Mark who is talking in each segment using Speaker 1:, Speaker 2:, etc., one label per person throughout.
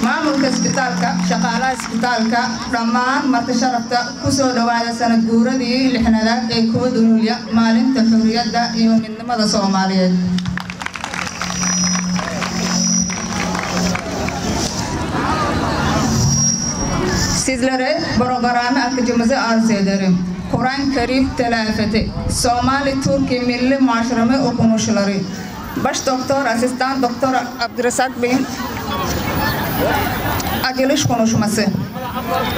Speaker 1: Maamulka isbitaalka, shaqaalaha isbitaalka, dhammaan marti sharafta, kusoo dhawaada sanad guuradii 60aad ee 1-da Luulyo, maalinta xurriyadda iyo midnimada Soomaaliyeed. Sizlere programı akıcımızı arz ederim. Kur'an-ı Kerim telafeti, Somali Türkiye Milli Marşı'nı okunuşları. Baş doktor, asistan doktor Abdurrazak Bey'in açılış konuşması.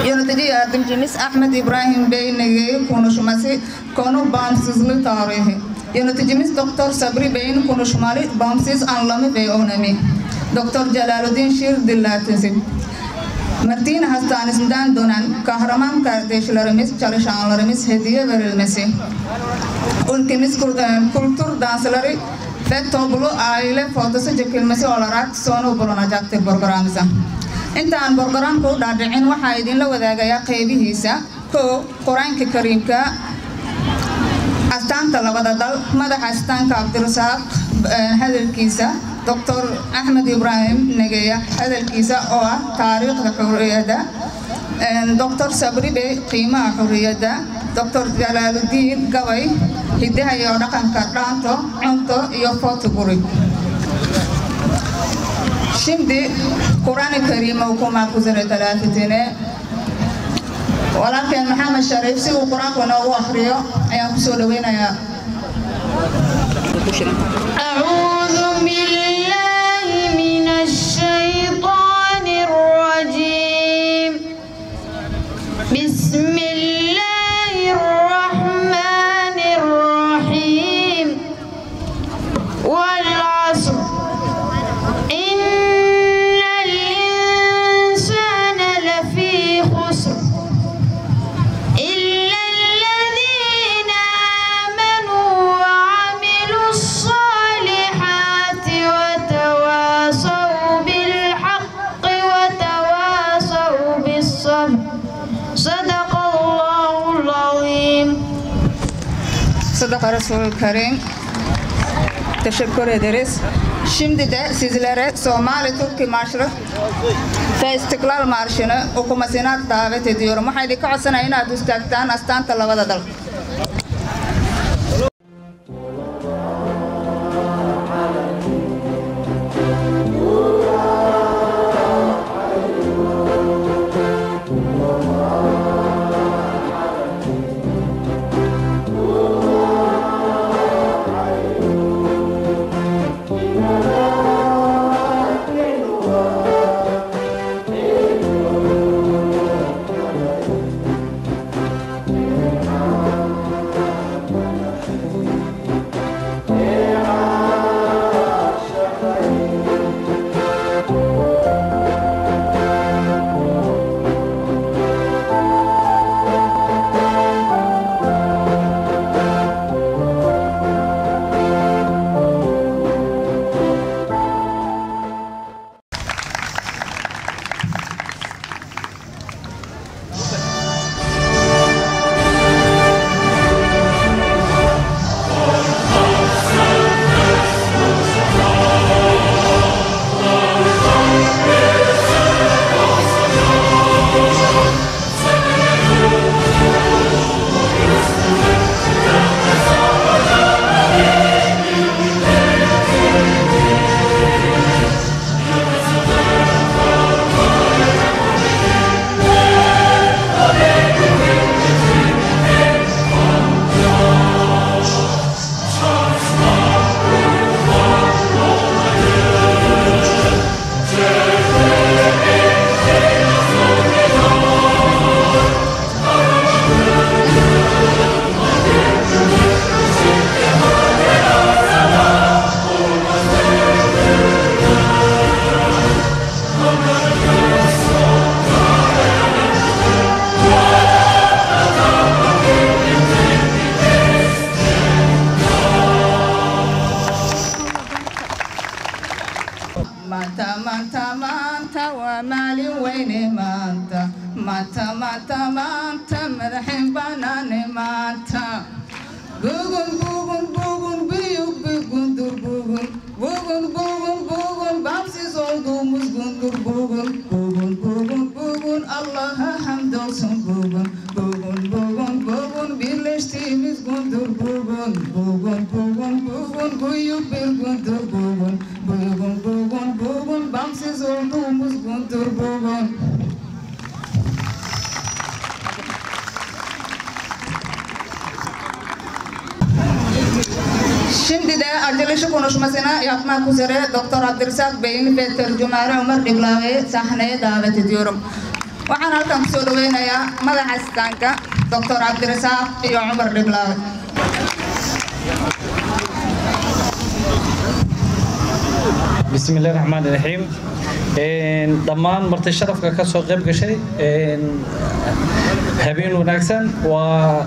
Speaker 1: Yönetici yardımcımız Ahmet İbrahim Bey Nege'yi konuşması, konu bağımsızlık tarihi. Yöneticimiz Doktor Sabri Bey'in konuşmaları, bağımsız anlamı ve önemi. Doktor Celaluddin Şir Dillatisi. Martina Hastanesi'nden dönen kahraman kardeşlerimiz, çalışanlarımız hediye verilmesi. Ülkemiz kültür dansları ve toplu aile fotosu çekilmesi olarak sonu bulunacaktır programımıza. Intaan programka u dhaadhicin, waxaa idinla wadaagayaa qaybihiisa. 1, Qur-aanka Kariimka, astaanta labada dal, madaxa astaanka Cabdirasaaq hadalkiisa, Doctor Axmed Ibraahim Negeya hadalkiisa oo ah taariikhda xurriyadda, Doctor Sabri Bey qiimaha xurriyadda, Doctor Jalaaludiin Gabay hidaha iyo dhaqanka, dhaanto, cunto iyo photoguri. Şimdi Kur'an-ı Kerim okumak üzere telafetine walaalkeen Maxamed Shariif si uu Qur-aanka noogu akhriyo ayaan kusoo dhaweynayaa.
Speaker 2: أعوذ بالله من الشيطان الرجيم. بسم الله الرحمن الرحيم. والعصر، إن الإنسان لفي خسر إلا الذين آمنوا وعملوا الصالحات وتواصوا بالحق وتواصوا بالصبر. صدق الله العظيم.
Speaker 1: Sadaka Resulü Kerim. Teşekkür ederiz. Şimdi de sizlere Somali Türkiye Marşı ve İstiklal Marşı'nı okumasına davet ediyorum. Waxaa idinka codsanaya inaad istaagtaan astaanta labada dal. Maanta, maanta, maanta waa maalin weyne maanta, maanta, maanta, maanta madaxeen banaane maanta. Bugun bugun bugun büyük bir gündür bugün. Bugün bugün bugün bağımsız olduğumuz gündür bugün. olduğumuz gündür bugün. Şimdi de açılışı konuşmasını yapmak üzere Doktor Abdırsak Bey'in ve tercümanı Ömer Diblave'yi sahneye davet ediyorum. Waxaan halkan kusoo dhaweynayaa madaxa istaanka Dr. Cabdirasaaq iyo Cumar Dhiblaawe.
Speaker 3: بسم الله الرحمن الرحيم. Dhammaan marti sharafka ka soo qayb gashay, habeen wanaagsan. Waa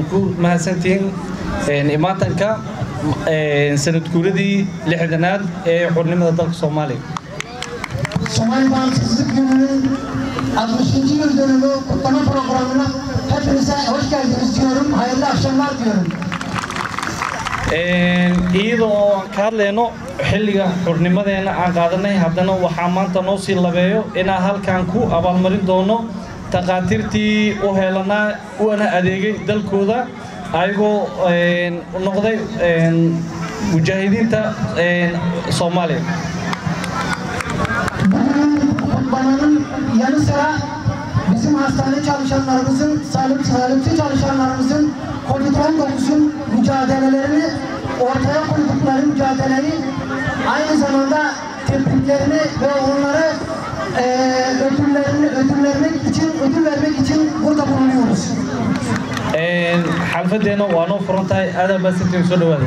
Speaker 3: ku mahadsantihiin imaatanka sanad guuradii 60aad ee xornimada dalka Soomaaliya.
Speaker 4: Somali Bağımsızlık Günü'nün 60. Yıl dönümü kutlama programına hepinize hoş geldiniz diyorum. Hayırlı akşamlar diyorum.
Speaker 3: Iyadoo aan ka hadlayno xilliga xornimadeena aan qaadanay, haddana waxaa maanta noo sii labeeyo inaan halkan ku abaalmarin doono takhaatiirtii u heelanaa una adeegay dalkooda, ayagoo noqday mujaahidiinta Soomaaliya.
Speaker 4: Bugünün kutlamanın yanı sıra bizim hastane çalışanlarımızın, sağlıkçı çalışanlarımızın Covid-19'un mücadelelerini ortaya koydukları mücadeleyi, aynı zamanda tebriklerini ve onlara ödüllerini ödül vermek için burada bulunuyoruz.
Speaker 3: Xalfadeena waa noo furan tahay. Aad baa sintiin soo dhawaada.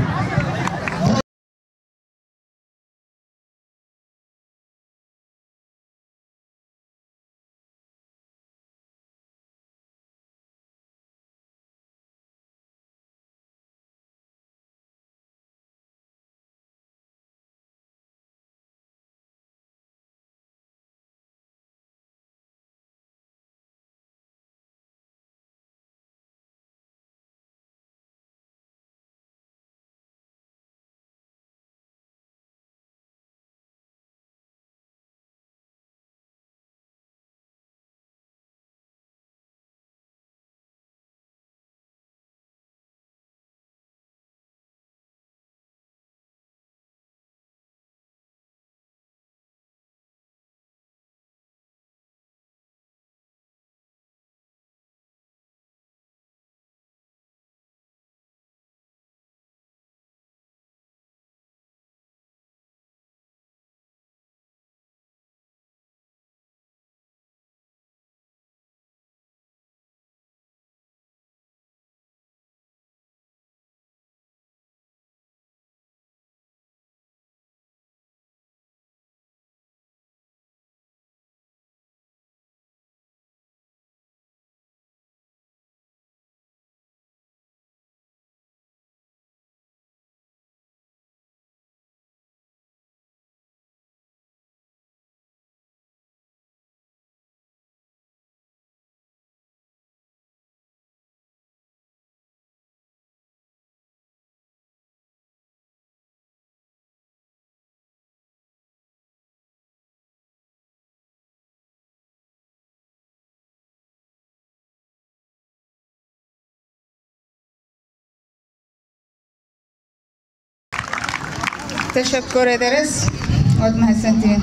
Speaker 1: Teşekkür ederiz. Waad mahadsantihiin.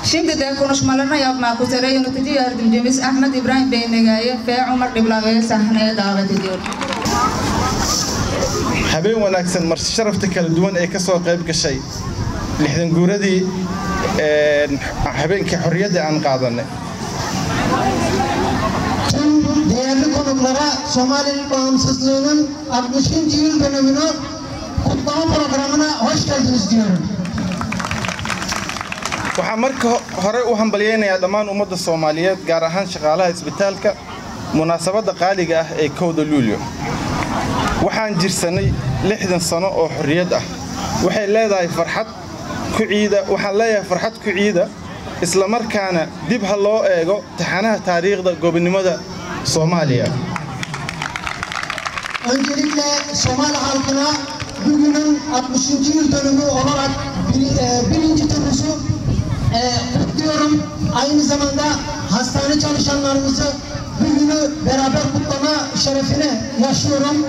Speaker 1: Şimdi de konuşmalarını yapmak üzere yönetici yardımcımız Ahmet İbrahim Bey Negaye ve Ömer Diblave'yi sahneye davet ediyorum.
Speaker 5: Habeen wanaagsan marti sharafta kala duwan ee ka soo qayb gashay 60 guuradii habeenkii xorriyadda aan qaadanay.
Speaker 4: Tüm değerli konuklara Somali'nin bağımsızlığının 60. Yıl dönümünü kutlama programına hoş geldiniz diyorum.
Speaker 5: Waxaan marka hore u hambalyeynayaa dhammaan ummadda Soomaaliyeed, gaar ahaan shaqaalaha isbitaalka, munaasabadda qaaliga ah ee 1 Luulyo. Waxaan jirsanay 60 sano oo xorriyad ah. Waxay leedahay farxad ku ciida, waxaan leeyahay farxad ku ciida, isla markaana dib ha loo eego taxanaha taariikhda gobonimada Soomaaliya.
Speaker 4: Öncelikle Somali halkına bugünün 60. Yıl dönümü olarak 1. Temmuz'u kutluyorum. Aynı zamanda hastane çalışanlarımızı bugünü beraber kutlama şerefine yaşıyorum.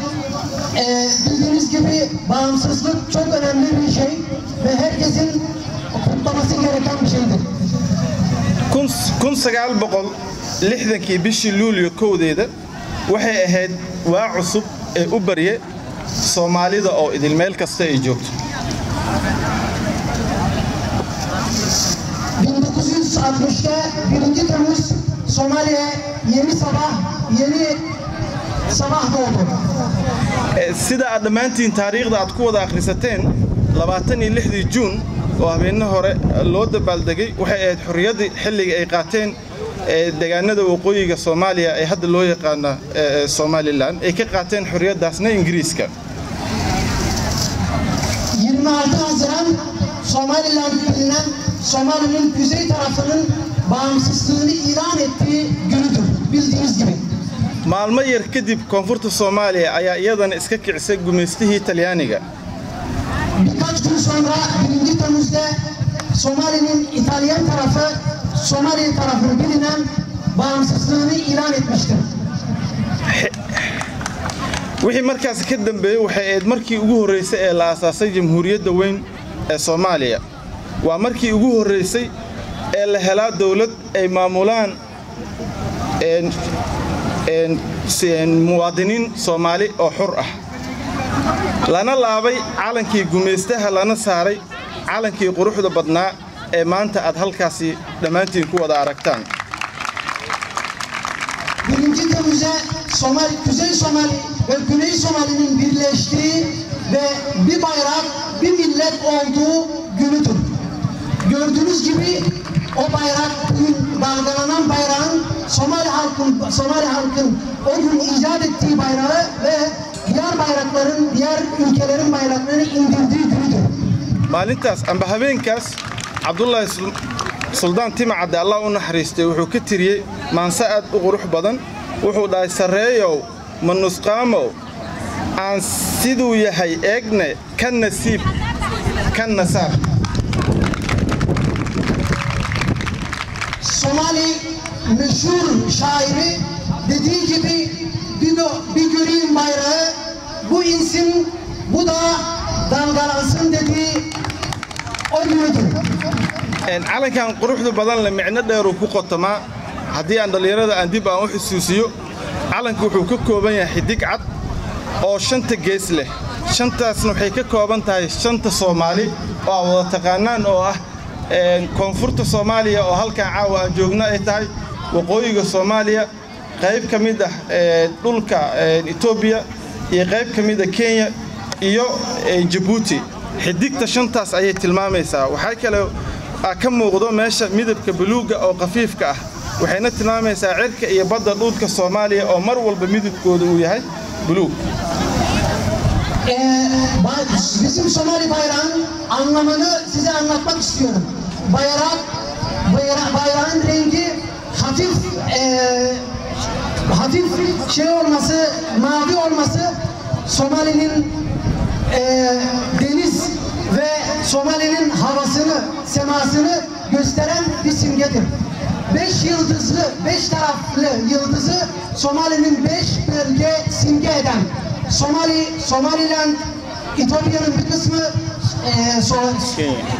Speaker 4: Bildiğiniz gibi bağımsızlık çok önemli bir şey ve herkesin kutlaması gereken bir şeydir.
Speaker 5: 1960kii bishii Luulyo 1-deeda waxay ahayd waa cusub ee u barye Soomaalida oo idil meel kasta ay joogto.
Speaker 4: 1960'da 1. Temmuz Somali'ye yeni sabah, yeni sabah doğdu.
Speaker 5: Sida aad dhammaantiin taariikhda aad ku wada akhrisateen, 26dii Juun oo habeenno hore loo dabaaldegay waxay ahayd xorriyaddii xilliga ay qaateen deegaanada waqooyiga Soomaaliya ee hadda loo yaqaano Somaliland ay ka qaateen xorriyaddaasna Ingiriiska.
Speaker 4: 26 Haziran Somaliland bilinen Somali'nin kuzey tarafının bağımsızlığını ilan ettiği günüdür, bildiğiniz gibi.
Speaker 5: Maalmo yar kadib koonfurta Soomaaliya ayaa iyadana iska kicisay gumaystihii Talyaaniga.
Speaker 4: Birkaç gün sonra 1. Temmuz'da Somali'nin İtalyan tarafı Somali tarafını bilinen bağımsızlığını ilan etmiştir.
Speaker 5: Wixii markaas ka dambeeyay waxay ahayd markii ugu horreysay ee la aasaasay Jamhuuriyadda weyn ee Soomaaliya. Waa markii ugu horreysay ee la helaa dawlad ay maamulaan muwaadiniin Soomaali oo xur ah. Lana laabay calankii gumaystaha, lana saaray calankii quruxda badnaa ee maanta aad halkaasi dhammaantiin ku wada aragtaan.
Speaker 4: 1. Temmuz'a Somali, Kuzey Somali ve Güney Somali'nin birleştiği ve bir bayrak, bir millet olduğu günüdür. Gördüğünüz gibi o bayrak, bugün dalgalanan bayrağın Somali halkın o gün icat ettiği bayrağı ve diğer bayrakların, diğer ülkelerin bayraklarını indirdiği günüdür.
Speaker 5: Maalintaas amba habeenkaas Cabdullaahi Suldaan Timacadde Allah u naxariistay wuxuu ka tiriyey maanse aad u qurux badan. Wuxuu dhahay sarreeyow ma nusqaamow aan siduu yahay eegne ka nasiib ka nasaar.
Speaker 4: Somali meşhur şairi dediği gibi bir göreyim bayrağı, bu insin, bu da dalgalansın dediği o günüdür.
Speaker 5: Calankan quruxda badan leh micno dheer uu ku qotomaa. Haddii aan dhallinyarada aan dib aan u xusuusiyo, calanku wuxuu ka kooban yahay xidig cad oo 5 gees leh. 5taasna waxay ka kooban tahay 5 Soomaali oo aad wada taqaanaan oo ah koonfurta Soomaaliya oo halkan caawa aan joogno ay tahay, waqooyiga Soomaaliya, qayb ka mid ah dhulka Itoobiya iyo qayb ka mid ah Kenya iyo Djibouti. Xidigta 5taas ayay tilmaamaysaa. Waxay kale ka muuqdo meesha midabka buluuga oo khafiifka ah, waxayna tilmaamaysaa cirka iyo badda dhulka Soomaaliya oo mar walba midabkooda uu yahay buluug.
Speaker 4: Bizim Somali bayrağının anlamını size anlatmak istiyorum. Bayrağın rengi hafif şey olması, mavi olması Somali'nin deniz ve Somali'nin havasını, semasını gösteren bir simgedir. 5 yıldızlı, 5 taraflı yıldızı Somali'nin 5 bölge simge eden Somali, Somaliland, Etiyopya'nın bir kısmı,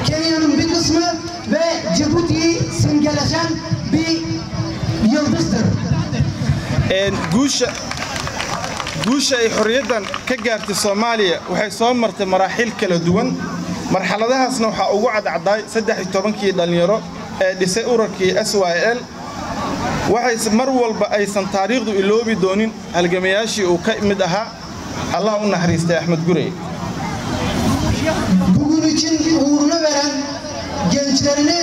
Speaker 4: Kenya'nın bir kısmı ve Djibuti'yi simgeleşen bir yıldızdır.
Speaker 5: Guusha ay xorriyaddan ka gaartay Soomaaliya waxay soo martay maraaxil kala duwan. Marxaladahaasna waxaa ugu cadcadaay 13kii dhalinyaro ee dhisay ururkii SYL. Waxay mar walba aysan taariikhdu iloobi doonin halgamayaashii uu ka mid ahaa Allah u naxariistay Axmed Gurey.
Speaker 4: Bugün için uğruna veren gençlerini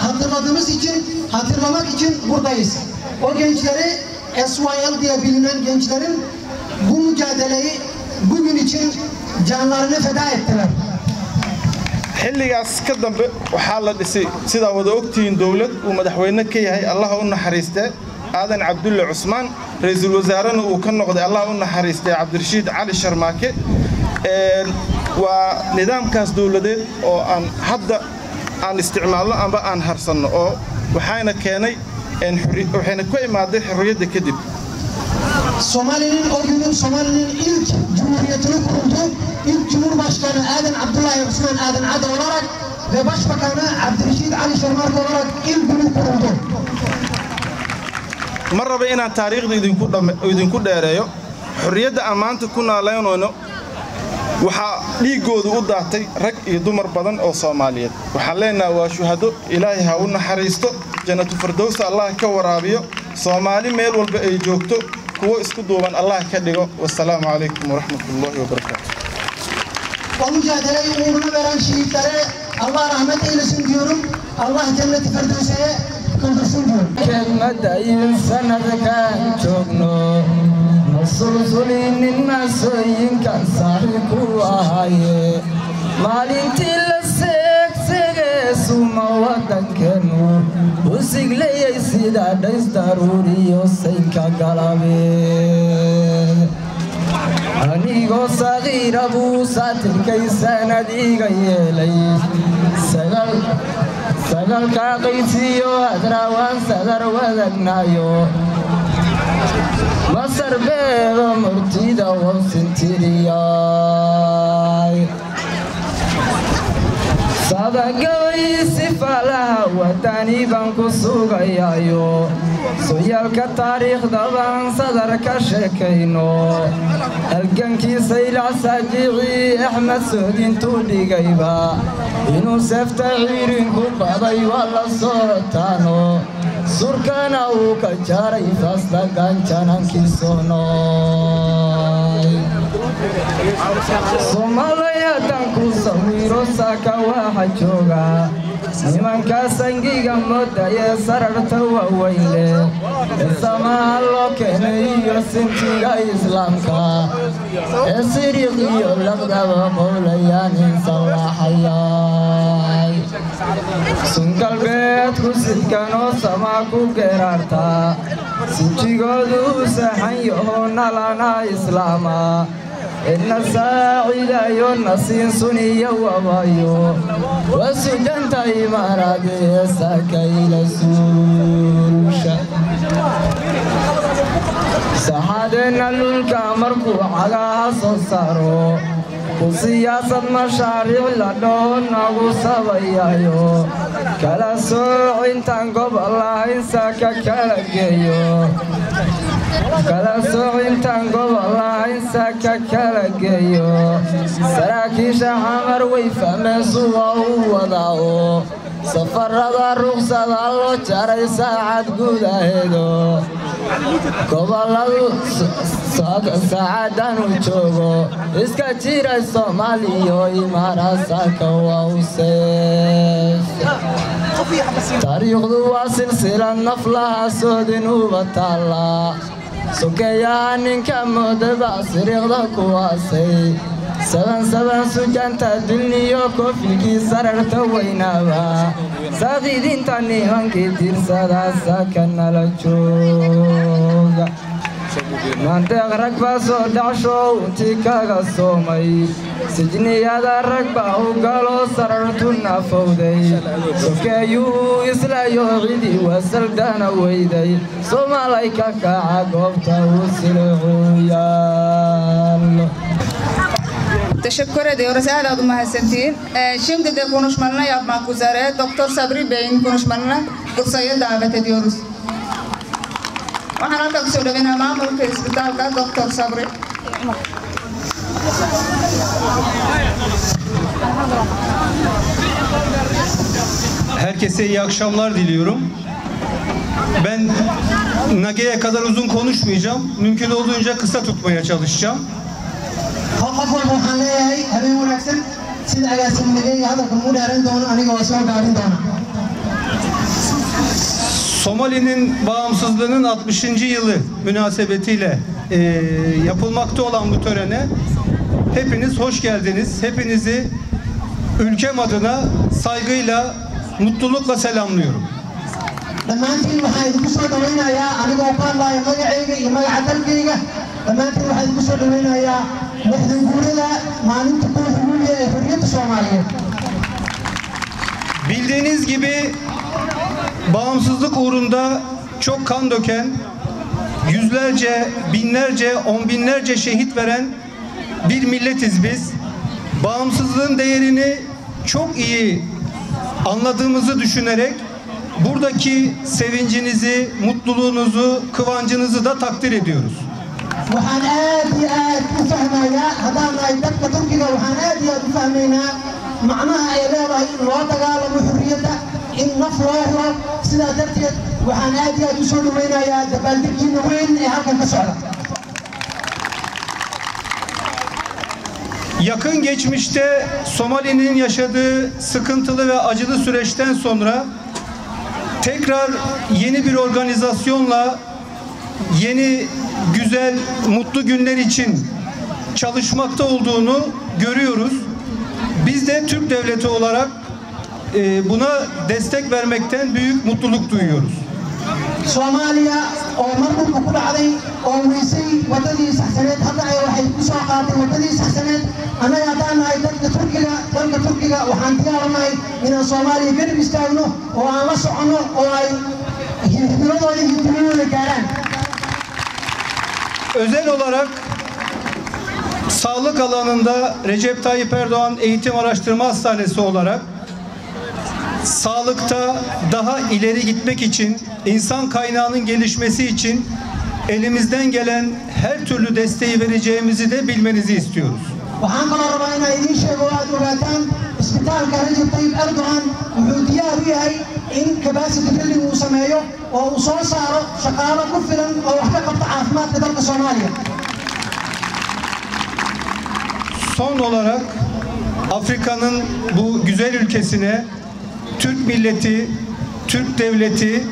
Speaker 4: hatırladığımız için, hatırlamak için buradayız. O gençleri SYL diye bilinen gençlerin bu mücadeleyi bugün için canlarını feda ettiler.
Speaker 5: Xilligaas ka dambe waxaa la dhisay sidaa wada ogtihiin dowlad uu madaxweyne ka yahay Allah u naxariistay Aadan Cabdulle Cusmaan, ra'iisul wasaarena uu ka noqday Allah u naxariistay Cabdirashiid Cali Sharmaake. Waa nidaamkaas dowladeed oo aan hadda aan isticmaalno amba aan harsanno oo waxayna keenay waxayna ku imaaday xorriyadda kadib.
Speaker 4: Somali'nin o günün Somali'nin ilk cumhuriyetini kuruldu. İlk Cumhurbaşkanı Aadan Abdullahi Osman Aadan Ade olarak ve Başbakanı Abdurrashid Ali Sharmarke olarak ilk günü kuruldu.
Speaker 5: Ma raba inaan taariikhda idinku dheereeyo. Xorriyadda aan maanta ku naalaynayno waxaa dhiiggoodu u daatay rag iyo dumar badan oo Soomaaliyeed. Waxaan leenahay waa shuhado, Ilaahay ha u naxariisto, jannatu firdowsa Allah ka waraabiyo. Soomaali meel walba ay joogto kuwo isku duuban Allah ka dhigo. Wassalaamu calaykum waraxmatullaahi wabarakaatu.
Speaker 4: O mücadeleyi uğruna veren şehitlere Allah rahmet eylesin diyorum. Allah cenneti firdevseye kıldırsın diyorum.
Speaker 6: Kelmadayin sanadkan joogno masulsulinin masooyinkan saaxiib ku ahaye maalintii la seegsegee suma waddankeenu u siglayay sida dhays daruuriyo saynka galabeed anigoo sagiira buu saatirkay sanad iga yeelay sagalka qaysiyo hadraawaan sadar wadagnaayo masar beedo murtida wonsintiriyay sadagabay sifalaha wadani baan ku sugayaayo sooyaalka taariikhda baan sadar ka sheekayno halgankii Saylac Saajici Axmed Soodintuu dhigayba inuu seefta ciirin ku baday waa la socotaano surkana uu ka jaray fasta ganjanankii sonoy Soomaalay haddaan ku sawiro saaka waxa jooga nimanka sangiga moodaya sararta waaweyn leh ee samaha loo keenay iyo sintiga islaamka ee siriq iyo laqdaba qowlayaan insallaxayay sun galbeedku sidkanoo samaa ku geeraartaa sinjigoodu u saxan yaho nalana islaama إن ساعدايو نسين سنية وبايو وسجنت إمارات ساكيل سوشا سحادنا للك مركو على صصارو وسياسة مشاريع لدون نغو سبايايو كلا سوع انتان قب الله انساكا كالجيو kala soocintaan gobolaha insaaka kala geeyo saraakiisha xamar way fahmeen suwa u wadaao safarada ruqsada loo jaray saacad gudaheedo goboladu saacadan u joogo iska jiray Soomaaliyo imaarasaaka waa u seef taariikhdu waa silsilad naflaha soodin uba taallaa sokeeyaha ninka moodaba siriiqda kuwaasay saban saban sujanta dulniyo koofilkii sararta weynaaba saaqiidinta nimankii tiirsada saaka nala jooga mandeeq rag baa soo dhacsho intii kaga soomay sijniyada rag baa u galo sarartu nafowday sokeeyuhu islayo cidii wasaldana weyday Soomaalay ka kaca goobta uu silcuyaal.
Speaker 1: Teşekkür ediyoruz. Aad aad u mahadsantihiin. Şimdi de konuşmalarını yapmak üzere Doktor Sabri Bey'in konuşmalarını Bursa'ya davet ediyoruz. Waxaan halkaa kusoo dhaweynaa maamulka isbitaalka Dr. Sabri.
Speaker 7: Herkese iyi akşamlar diliyorum. Ben Nage'ye kadar uzun konuşmayacağım. Mümkün olduğunca kısa tutmaya çalışacağım.
Speaker 4: Qof walba waxaan leeyahay habeen wanaagsan. Sida agaasin Nageey hadalka ugu dheeran doono aniga waa soo gaabin doona.
Speaker 7: Somali'nin bağımsızlığının 60. Yılı münasebetiyle yapılmakta olan bu törene hepiniz hoş geldiniz. Hepinizi ülkem adına saygıyla, mutlulukla selamlıyorum.
Speaker 4: Dhammaantiin waxaan idinku soo dhawaynayaa anigoo ku hadlaaya magacayga iyo magaca dalkayga. Dhammaantiin waxaan idinku soo dhawaynayaa lixdan guurada maalinta kooxda guuriga ee xorriyadda Soomaaliyeed.
Speaker 7: Bildiğiniz gibi bağımsızlık uğrunda çok kan döken, yüzlerce, binlerce, on binlerce şehit veren bir milletiz biz. Bağımsızlığın değerini çok iyi anladığımızı düşünerek Buradaki sevincinizi, mutluluğunuzu, kıvancınızı da takdir ediyoruz.
Speaker 4: Waxaan aad iyo aad u fahmayaa haddaan nahay dadka Turkiga, waxaan aad iyo aad u fahmaynaa macnaha ay leedahay in loo dagaalamo xurriyadda, in naf loo huro. Sidaa darteed waxaan aad iyo aad u soo dhawaynayaa dabaaldeggiina weyn ee halkan ka socda.
Speaker 7: Yakın geçmişte Somali'nin yaşadığı sıkıntılı ve acılı süreçten sonra tekrar yeni bir organizasyonla yeni güzel, mutlu günler için çalışmakta olduğunu görüyoruz. Biz de Türk devleti olarak buna destek vermekten büyük mutluluk duyuyoruz.
Speaker 4: Soomaaliya oo mar dhulka ku dhacday oo weysay waddadii saxsaneed, hadda ay waxay ku soo qaatay waddadii saxsaneed. Annaga haddaan nahay dadka Turkiga, dalka Turkiga, waxaan diyaar u nahay inaan Soomaaliya garab istaagno oo aan la soconno oo ay himiladooda iyo himiladooda gaaraan.
Speaker 7: Özel olarak sağlık alanında Recep Tayyip Erdoğan Eğitim Araştırma Hastanesi olarak sağlıkta daha ileri gitmek için, insan kaynağının gelişmesi için elimizden gelen her türlü desteği vereceğimizi de bilmenizi istiyoruz.
Speaker 4: Waxaan kaloo rabaa inaan idiin sheego oo aad ogaataan isbitaalka Recep Tayyip Erdoğan wuxuu diyaar u yahay in capacity building uu sameeyo oo uu soo saaro shaqaalo ku filan oo wax ka qabta caafimaadka dalka Soomaaliya.
Speaker 7: Son olarak Afrika'nın bu güzel ülkesine Türk milleti, Türk devleti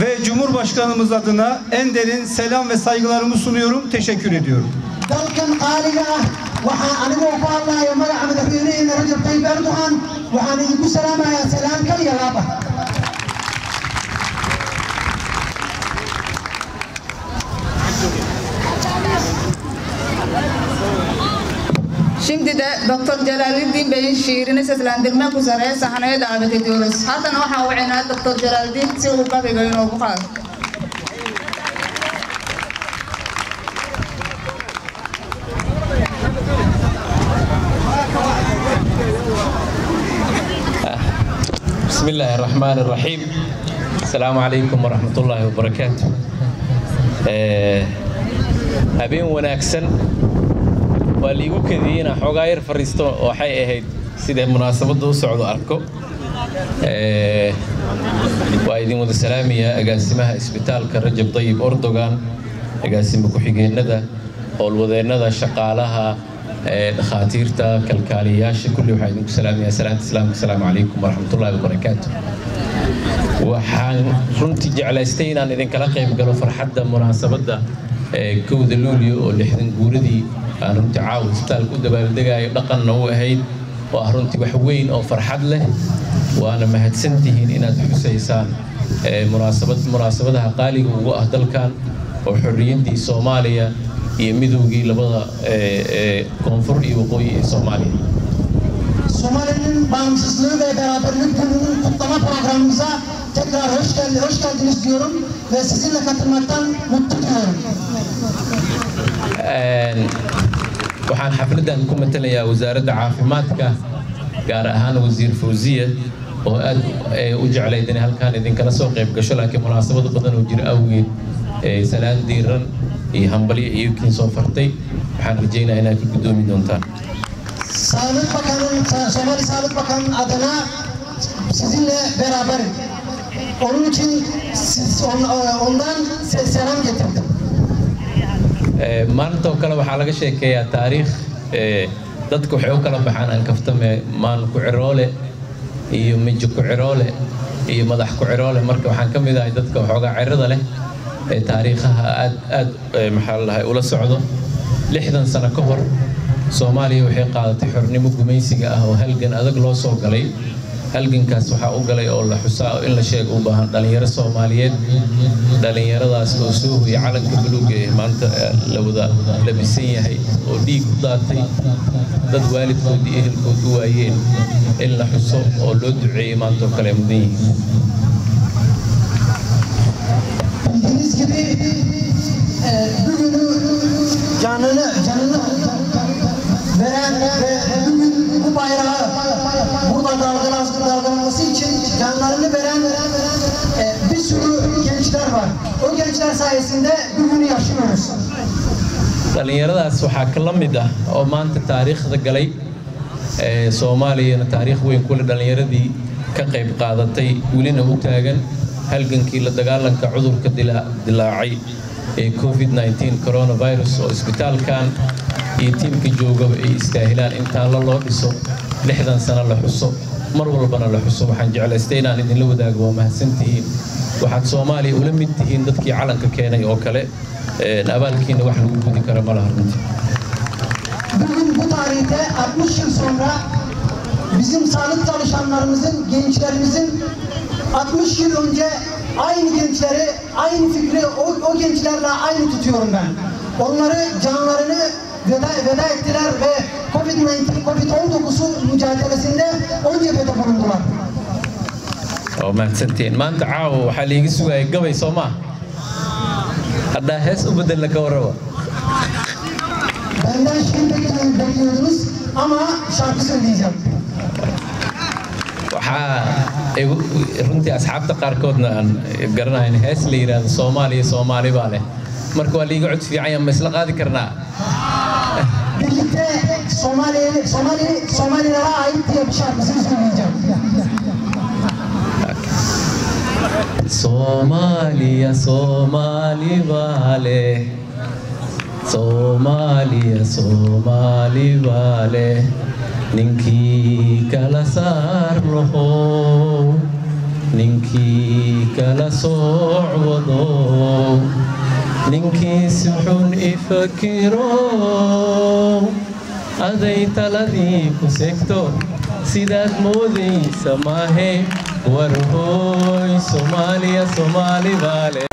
Speaker 7: ve Cumhurbaşkanımız adına en derin selam ve saygılarımı sunuyorum. Teşekkür ediyorum.
Speaker 4: Dalkan qaaliga ah waxaan anigoo ku hadlayo magaca madaxweynaheena Recep Tayyip Erdoğan waxaan idinku salaamayaa salaan kal iyo laab ah.
Speaker 1: Şimdi de Doktor Celaleddin Bey'in şiirini seslendirmek üzere sahneye davet ediyoruz. Haddana waxaa wacinaa Doktor Celaleddin si uu gabayga inoogu qaado.
Speaker 8: بسم الله الرحمن الرحيم. السلام عليكم ورحمة الله وبركاته. Habeen wanaagsan. Waa liigu kadiyey inaan xoogaa yar fariisto, waxay ahayd sida munaasabadda u socdo arko. Waa idin wada salaamayaa agaasimaha isbitaalka Rajab Tayyip Erdogan, agaasima ku-xigeenada, howlwadeennada, shaqaalaha, dhakhaatiirta, kalkaaliyayaasha, kulli waxaan idinku salaamayaa salaanta islaamka. Asalaamu calaykum waraxmatullaahi wabarakaatu. Waxaan runtii jeclaystay inaan idinkala qayb galo farxadda munaasabadda 1 Luulyo oo 60 guuradii aan runtii caawa isbitaalka u dabaaldegayo, dhaqanna u ahayd oo ah runtii wax weyn oo farxad leh. Waana mahadsantihiin inaad xusaysaan munaasabadaha qaaliga ugu ah dalkan oo xorriyaddii Soomaaliya iyo midowgii labada koonfur iyo waqooyi ee Soomaaliya.
Speaker 4: Somali'nin bağımsızlığı ve beraberlik gününün kutlama programımıza tekrar hoş geldiniz diyorum ve sizinle katılmaktan mutlu duyuyorum.
Speaker 8: Waxaan xafladdan ku matalayaa wasaaradda caafimaadka, gaar ahaan wasiir Fawziya oo aad u jeclayd inay halkaan idinkala soo qayb gasho, laakiin munaasabado badan oo jira awgeed salaan diiran iyo hambalyo iyo kiin soo fartay. Waxaan rajaynayaa inaad ka guddoomi doontaan.
Speaker 4: Sağlık Bakanı'nın, Somali Sağlık Bakanı'nın adına sizinle beraberim. Onun için ondan selam getirdim.
Speaker 8: Maanta oo kale waxaa laga sheekeeyaa taariikh. Dadka waxay u kala baxaan ankaftame maan ku ciroole iyo mijo ku ciroole iyo madax ku ciroole. Marka waxaan ka mid ahay dadka waxoogaa cirada leh ee taariikhaha aad aad maxaa la dhahay ula socdo. 60 sano ka hor Soomaaliya waxay qaadatay xornimo gumaysiga ah oo halgan adag loo soo galay. Halgankaas waxaa u galay oo la xusaa in la sheego u baahan dhalinyaro Soomaaliyeed, dhalinyaradaas oo soo hoyay calanka buluuga ee maanta la wada labisan yahay oo dhiig u daatay, dad waalidkood iyo ehelkood u waayeen, in la xuso oo loo duceeyey maanta oo kale mudan yihiin.
Speaker 4: Bildiğiniz gibi bugünü canını veren ve bugün bu bayrağı burada dalgalanması için canlarını veren O gençler sayesinde bugünü yaşıyoruz.
Speaker 8: Dhallinyaradaas waxaa ka la mid ah oo maanta taariikhda galay ee Soomaaliyana taariikh weyn ku leh dhallinyaradii ka qayb qaadatay welina u taagan halgankii la dagaalanka cudurka dilaacay ee COVID-19 coronavirus oo isbitaalkan iyo tiimka joogaba ay istaahilaan in taallo loo dhiso 60 sano la xuso mar walbana la xuso. Waxaan jeclaystay inaan idinla wadaago. Waa mahadsantihiin. Waxaad Soomaaliya ula mid tihiin dadkii calanka keenay oo kale. Abaalkiina wax lagu gudi kara ma laha runtii.
Speaker 4: Bugün bu tarihte 60 yıl sonra bizim sağlık çalışanlarımızın, gençlerimizin 60 yıl önce aynı gençleri, aynı fikri o gençlerle aynı tutuyorum ben. Onları canlarını veda ettiler ve COVID-19, COVID-19 mücadelesinde ön cephede bulundular.
Speaker 8: Oo mahadsantihiin. Maanta caawa waxaa liiga sugaya gabay soo maa haddaa hees u bedelna ka warraba.
Speaker 4: Benden şiir bekliyordunuz ama şarkı söyleyeceğim.
Speaker 8: Waxaa runtii asxaabta qaarkoodna aan garanayn hees la yidhaahdo Soomaaliya Soomaali baa leh. Marka waa liiga cod fiican yahay, ma isla qaadi karnaa?
Speaker 4: Birlikte Somali, Somali, Somalilere ait diye bir şarkısını söyleyeceğim.
Speaker 8: Soomaaliya Soomaali baa leh, Soomaaliya Soomaali baa leh, ninkii kala saar lahow, ninkii kala sooc wadow, ninkii si xun ifakiro, aday taladii ku segto sidaad moodaysa maahe, war hooy Soomaaliya Soomaali baa leh.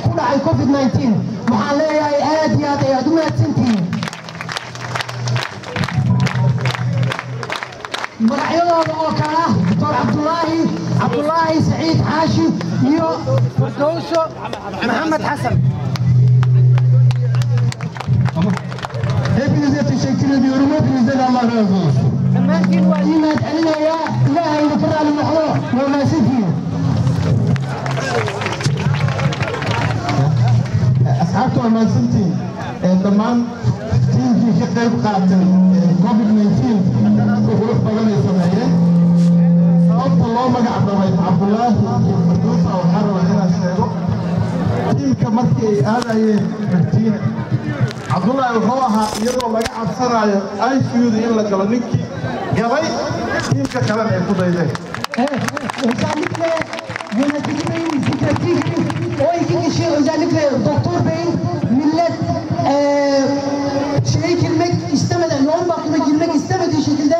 Speaker 4: ku dhacay COVID-19. Waxaan leeyahay aad iyo aad ayaad u mahadsantihiin. Magacyadooda oo kale ah Doctor Cabdulaahi Saciid Xaashi iyo Firdowso Maxamed Xasan.
Speaker 9: Hepinize teşekkür ediyorum. Hepinizden Allah razı olsun.
Speaker 4: Dhammaantiin waa idiin mahadcelinayaa. Ilaahay idinka raali noqdo. Waa mahadsantihiin.
Speaker 9: Asxaabta waa mahadsantihiin. Dhammaan tiimkii ka qayb qaatay COVID-19 aad u qurux badan ay sameeyeen. Sababta loo magac dabay Cabdulaahi iyo Firdowsa waxaan rabaa inaan sheego. Tiimka markii ay aadayeen Martiina, Cabdulaahi wuxuu ahaa iyadoo laga cabsanayo ICU-da in la galo ninkii galay, tiimka kalena ay ku daydeen.
Speaker 4: Evet, özellikle yönetici beyin zikrettiği gibi o iki kişi, özellikle doktor beyin, millet şeye girmek istemeden, yoğun bakıma girmek istemediği şekilde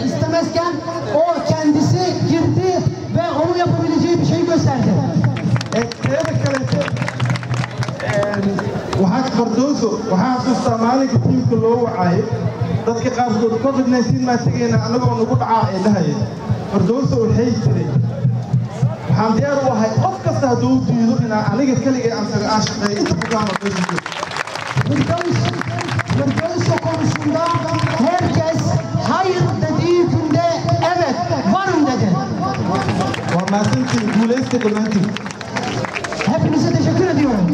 Speaker 4: istemezken o kendisi girdi ve onun yapabileceği bir şey gösterdi.
Speaker 5: Teeda kaleete waxaa Fardooso waxaa xasuustaa maalinka tiimka loo wacaayay dadka qaarkood COVID-19 maa tegayna anagoo nagu dhacaa ay dhahayeen. Fardooso waxay tiri waxaan diyaar u ahay qof kasta hadduu u diido inaan aniga keligay aan tago aan shaqeeyo inta bukaan oo meesha joogo.
Speaker 4: Firdevs konusunda herkes hayır dediği günde evet varım dedi.
Speaker 5: Waa mahadsantihiin, guulaysta dhammaantiin.
Speaker 4: Hepinize teşekkür ediyorum.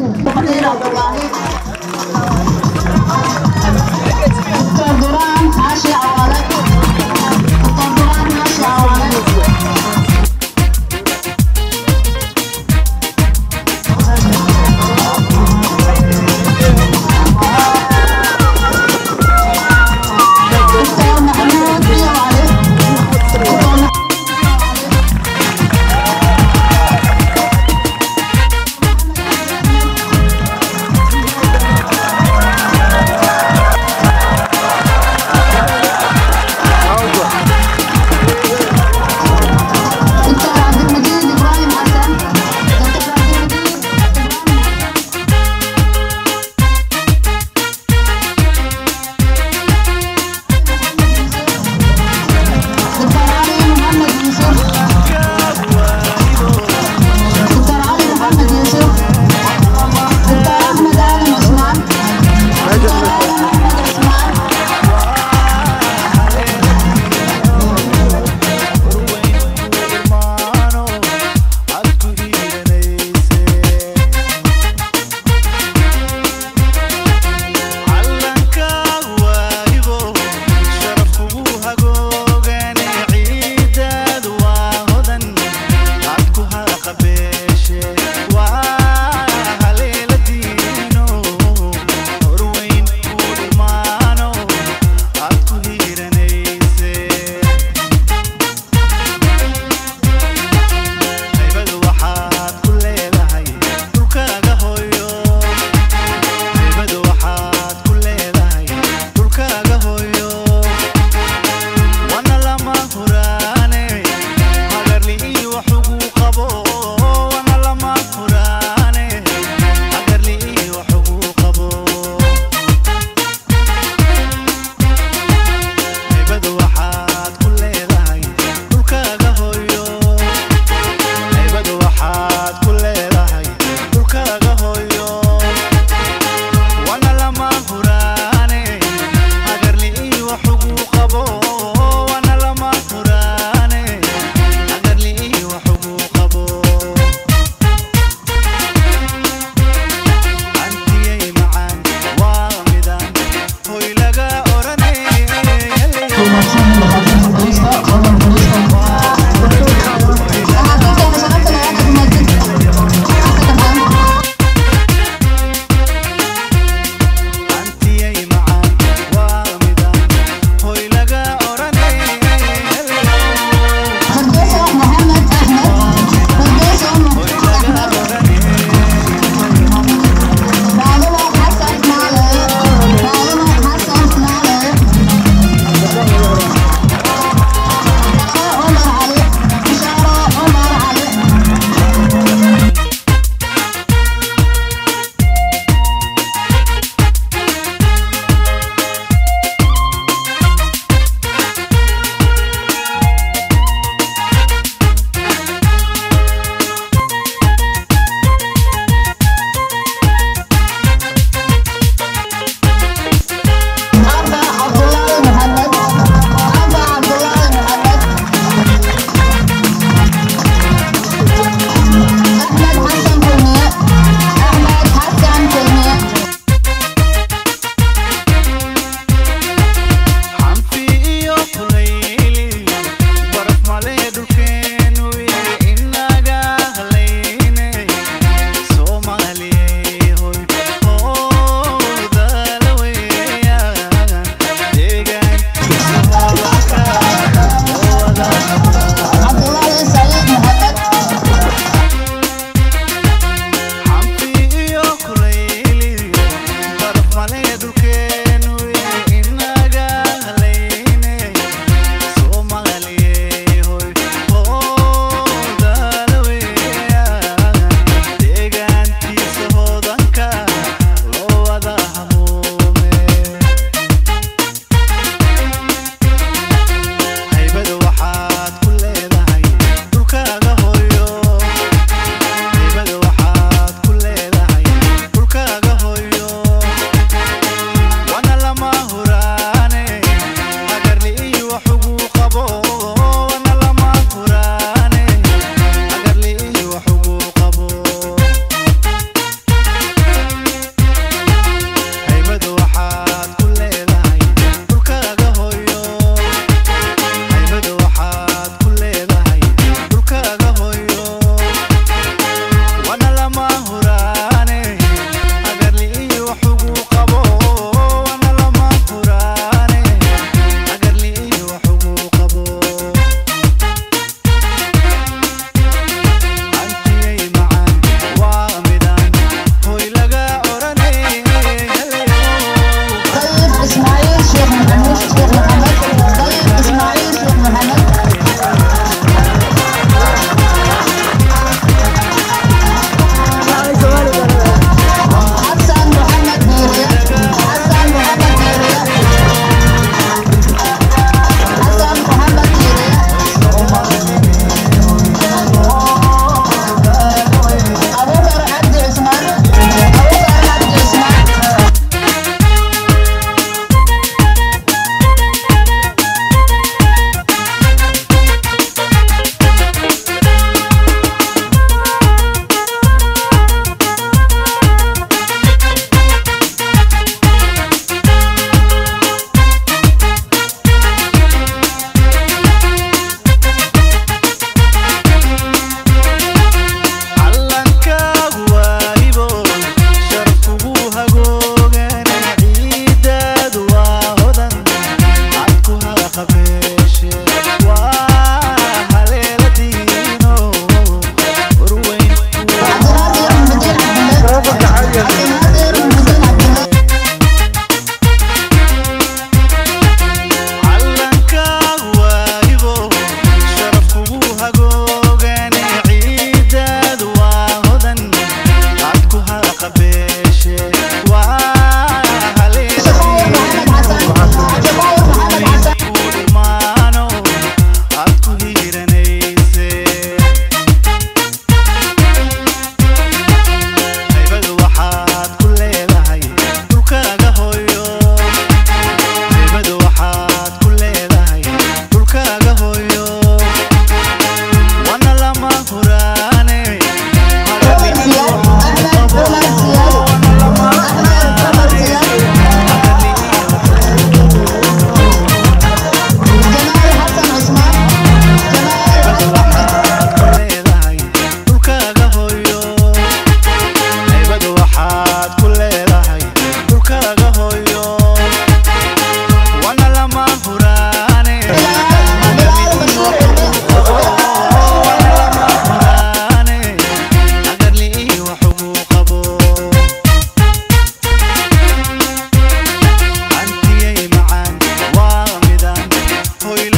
Speaker 1: Doktor Duran Haşi Avale. Doktor Duran Haşi Avale. Doktor Mahmud Avale. Doktor دكتور عبد المجيد ابراهيم حسن. دكتور عبد المجيد ابراهيم. دكتور علي محمد يوسف. دكتور علي محمد يوسف. دكتور احمد ادم عثمان. دكتور ادم احمد عثمان.
Speaker 10: Hoy la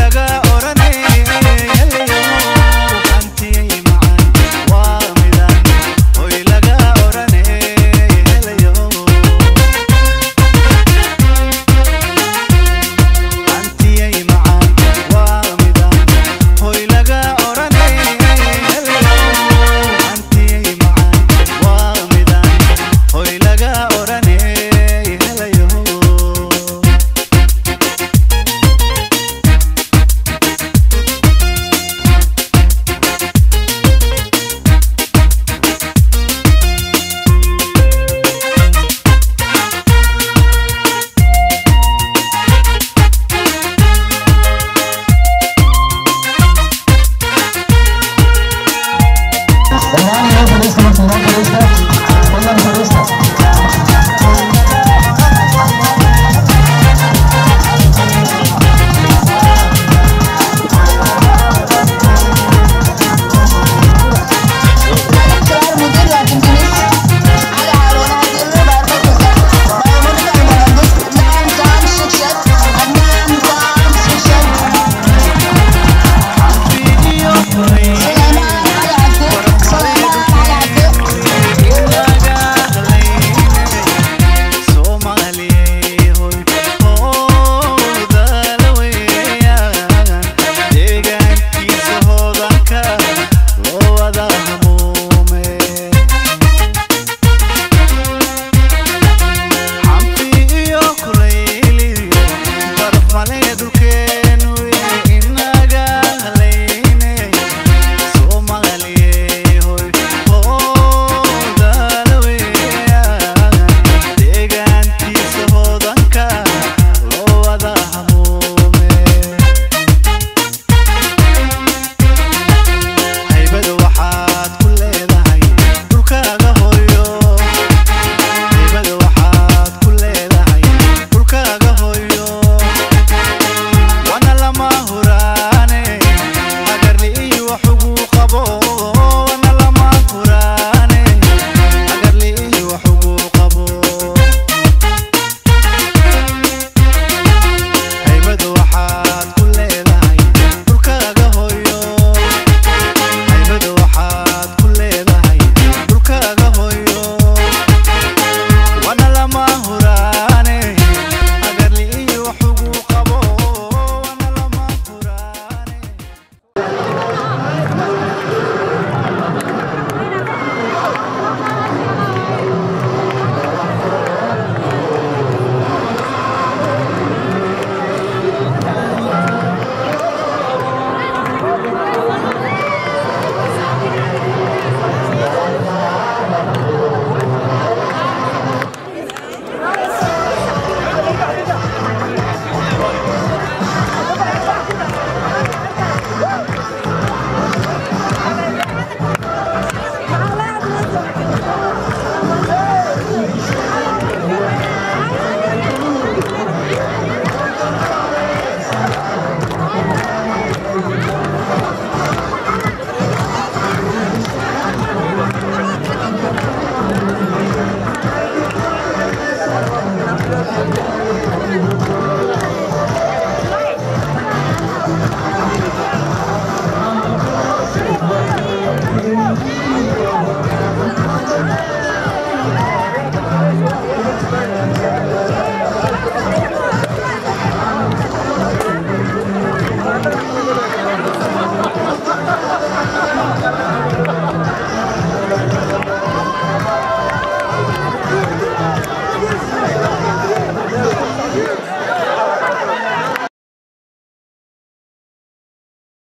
Speaker 10: Laga